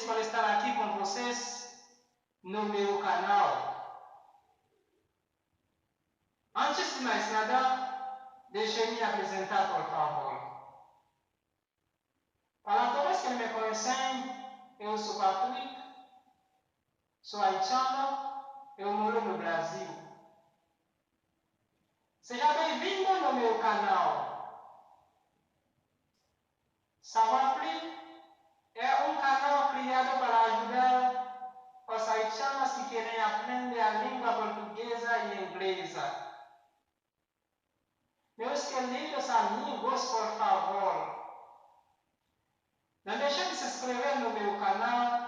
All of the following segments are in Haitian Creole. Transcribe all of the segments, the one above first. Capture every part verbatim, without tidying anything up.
Por estar aqui com vocês no meu canal. Antes de mais nada, deixe-me apresentar, por favor. Para todos que me conhecem, eu sou Patrick, sou haitiano, eu moro no Brasil. Seja bem-vindo no meu canal. Savoir Plus é um canal criado para ajudar os haitianos que querem aprender a língua portuguesa e inglesa. Meus queridos amigos, por favor, não deixe de se inscrever no meu canal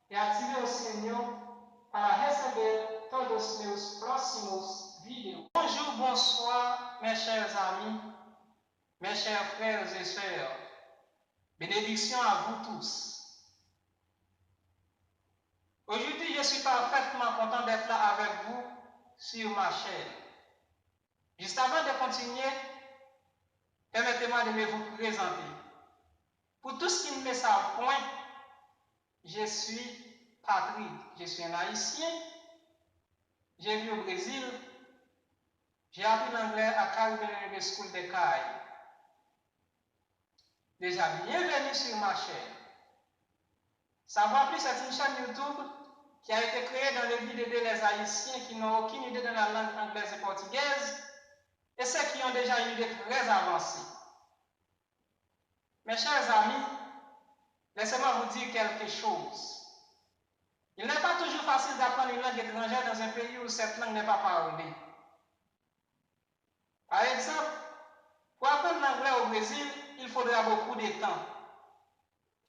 e ative o sininho para receber todos os meus próximos vídeos. Bonjour, bonsoir, mes chers amis, mes chers frères et sœurs. Bénédiction à vous tous. Aujourd'hui, je suis parfaitement content d'être là avec vous sur ma chaîne. Juste avant de continuer, permettez-moi de me vous présenter. Pour tous qui ne me savent point, je suis Patrick, je suis un Haïtien, je vis au Brésil, j'ai appris l'anglais à Caribbean Language School de Cayes. Déjà, bienvenue sur ma chaîne. Savoir Plus est une chaîne YouTube qui a été créée dans le but d'aider les Haïtiens qui n'ont aucune idée dans la langue anglaise et portugaise et ceux qui ont déjà une idée très avancée. Mes chers amis, laissez-moi vous dire quelque chose. Il n'est pas toujours facile d'apprendre une langue étrangère dans un pays où cette langue n'est pas parlée. Par exemple, pour apprendre l'anglais au Brésil, il faudra beaucoup de temps,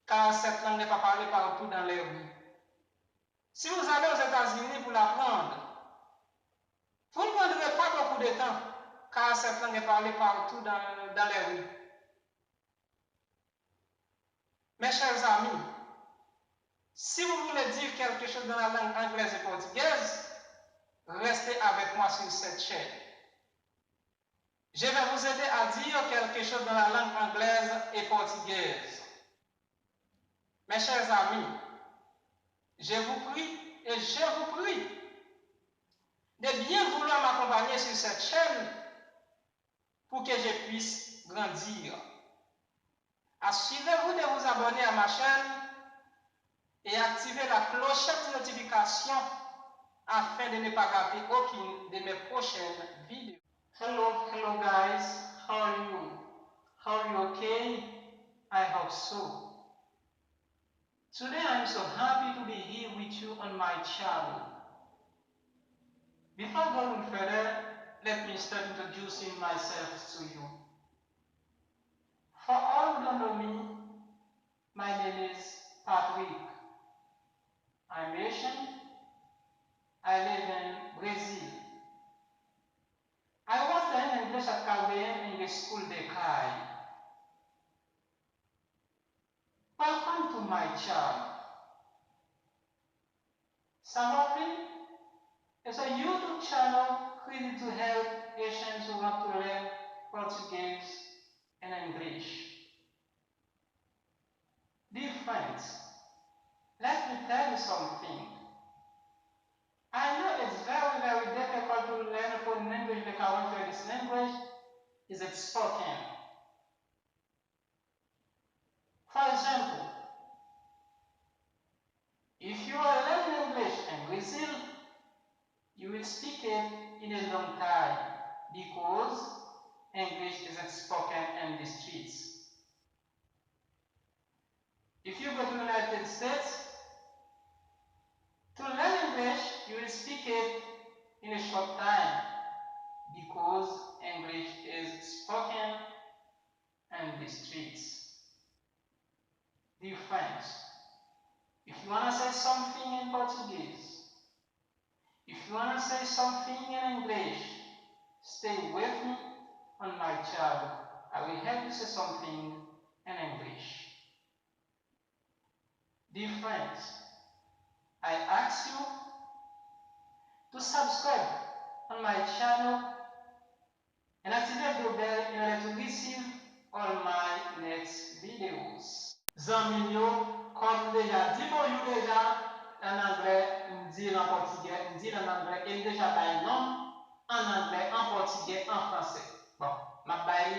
car cette langue n'est pas parlée partout dans les rues. Si vous allez aux États-Unis pour l'apprendre, vous ne prendrez pas beaucoup de temps, car cette langue est parlée partout dans, dans les rues. Mes chers amis, si vous voulez dire quelque chose dans la langue anglaise et portugaise, restez avec moi sur cette chaîne. Je vais vous aider à dire quelque chose dans la langue anglaise et portugaise. Mes chers amis, je vous prie et je vous prie de bien vouloir m'accompagner sur cette chaîne pour que je puisse grandir. Assurez-vous de vous abonner à ma chaîne et activer la clochette de notification afin de ne pas rater aucune de mes prochaines vidéos. Hello, hello guys, how are you? How are you, okay? I hope so. Today I'm so happy to be here with you on my channel. Before going further, let me start introducing myself to you. For all who don't know me, my name is Patrick. I'm Haitian. I live in Brazil. I was studying English at Caribbean English School de Cayes. Welcome to my channel. Savoir Plus is a YouTube channel created to help Haitians who want to learn Portuguese and English. Dear friends, let me tell you something. I know it's very, very difficult to learn a foreign language because one of this language is spoken. For example, if you are learning English in Brazil, you will speak it in a long time because English is spoken in the streets. If you go to United States, to learn English, you will speak it in a short time because English is spoken in the streets. Dear friends, if you wanna say something in Portuguese, if you wanna say something in English, stay with me on my channel. I will help you say something in English. Dear friends, I ask you to subscribe on my channel and activate the bell in order to receive all my next videos. Zanmi m yo, Kòm m deja di bonjou deja, ann anglè, m di l an pòtigè, m di l ann anglè, e m deja bay non m ann anglè, an pòtigè, an fransè. Bon, m ap bay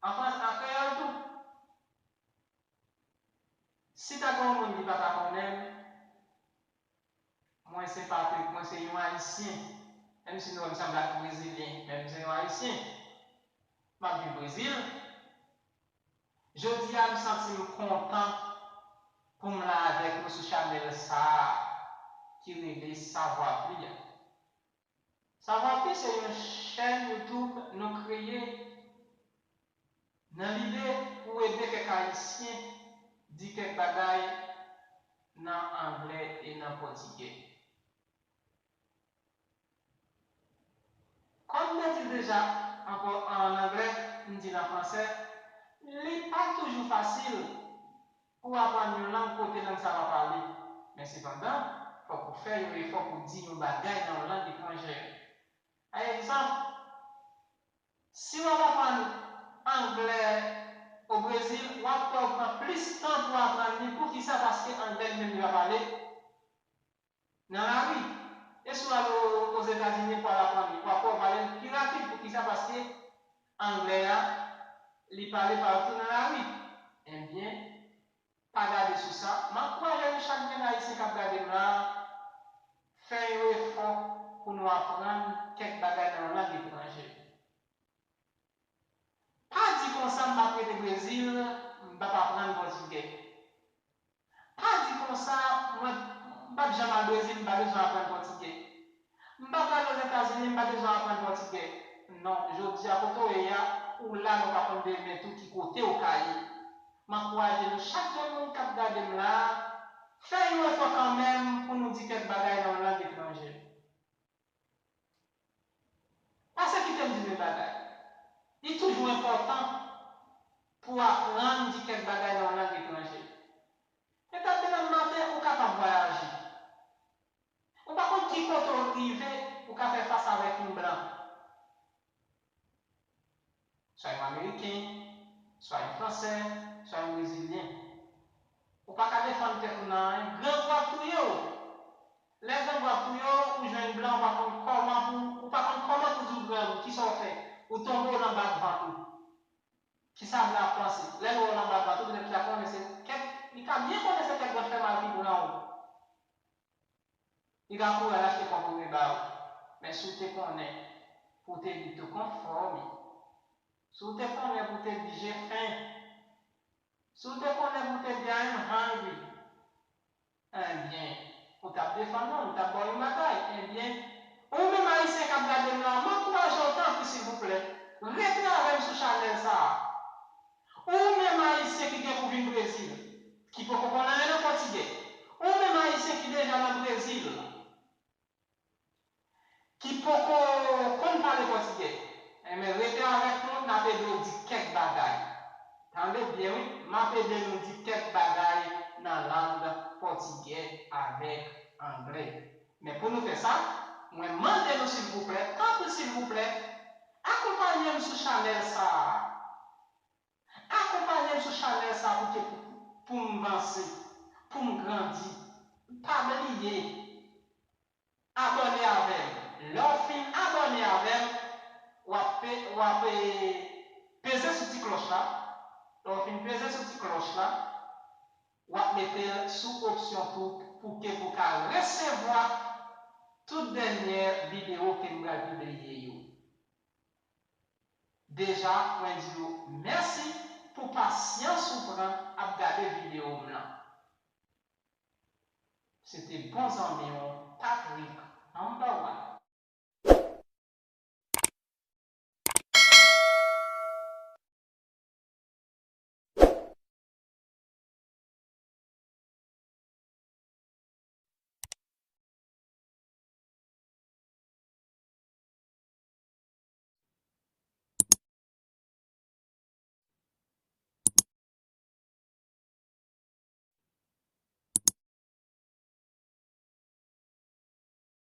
an frans-, an kreyòl tou. Si ta gen yon moun ki pa ta konnen m, mwen se Patrick, mwen se yon Ayisyen. Menm si nou wè m sanble ak Brezilyen, men m se yon Ayisyen. M ap viv Brezil. Jodi a, m santi m kontan pou m la avèk nou sou chanèl sa a ki rele Savwa Pli a. Savwa Pli se yon chèn YouTube nou kreye nan lide pou ede kèk Ayisyen di kèk bagay nan anglè e nan pòtigè. Kòm m te di l deja, an pò-, ann anglè, m di l an fransè, li pa toujou fasil pou w aprann yon lang kote lang sa pa pale. Men sepandan, fòk ou fè yon efò pou w di yon bagay nan yon lang etranjè. Pa egzanp, si w ap aprann anglè o Brezil, w ap wè w pran plis tan pou w aprann li. Poukisa? Paske anglè li menm li pa pale nan lari. E si w al o, Ozetazini pou w al aprann li, w ap wè w pale l pi rapid. Poukisa? Paske anglè a, li pale patou nan lari. Ebyen, pa gade sou sa. M ankouraje nou chak grenn Ayisyen k ap gade m la, fè yon efò pou nou aprann kèk bagay nan yon lang etranje. Pa di konsa, "M p ap rete Brezil, m p ap aprann pòtigè." Pa di konsa, "Mwen, m p ap janm al Brezil, m pa bezwen aprann pòtigè. M p ap al Ozetazini, m pa bezwen aprann pòtigè." Non, jodi a, kote w ye a, ou la, men w pa konn demen tou ki kote w ka ye. M ankouraje nou chak grenn moun k ap gade m la, fè yon efò kanmenm pou nou di kèk bagay nan yon lang etranje. Pase kite m di nou yon bagay. Li toujou enpòtan pou w aprann di kèk bagay nan yon lang etranje. Etap demen maten, ou kapab vwayaje. Ou pa konn ki kote w rive, ou ka fè fas avèk yon blan. Swa yon Ameriken, swa yon Fransè, swa yon Brezilyen. Ou pa ka defann tèt ou nan anyen, grangou ap touye w. Lè grangou ap touye w, ou jwenn blan, ou pa konn kòman pou, ou pa konn kòman pou di w grangou, kisa w fè? Ou tonbe, w nan bak vant ou. Kisa blan ap panse? Lè l wè w nan bak vant ou, petèt li ka konnen se kèk, li ka byen konnen se kèk grann fè mal ki pran w. Li ka kouri al achte konprime ba ou. Men si w te konnen pou w te di to confirm, si w te konnen pou w te di j'ai faim, si w te konnen pou w te di I am hungry, ebyen, ou t ap defann ou, li t ap ba w yon bagay. Ebyen, ou menm Ayisyen k ap gade m la, m ankouraje w tanpri silvouplè, rete avè m sou chanèl sa a. Ou menm Ayisyen ki gen pou vin Brezil, ki poko konn anyen nan pòtigè, ou menm Ayisyen ki deja nan Brezil, ki poko konn pale pòtigè, enben, rete avèk nou, n ap ede w di kèk bagay. Tande byen, wi, m ap ede nou di kèk bagay nan lang pòtigè avèk anglè. Men pou nou fè sa, mwen mande nou silvouplè, tanpri silvouplè, akonpanye m sou chanèl sa a. Akonpanye m sou chanèl sa pou ke, pou m vanse, pou m grandi. Pa bliye abòne avè m. Lè w fin abòne avè m, w ap pe-, w ap, eh, peze sou ti klòch la. Lè w fin peze sou ti klòch la, w ap mete l sou opsyon tout pou ke pou ka resevwa tout dènyè videyo ke m pral pibliye yo. Deja, mwen di w mèsi pou pasyans ou pran ap gade videyo m lan. Se te bon zanmi w,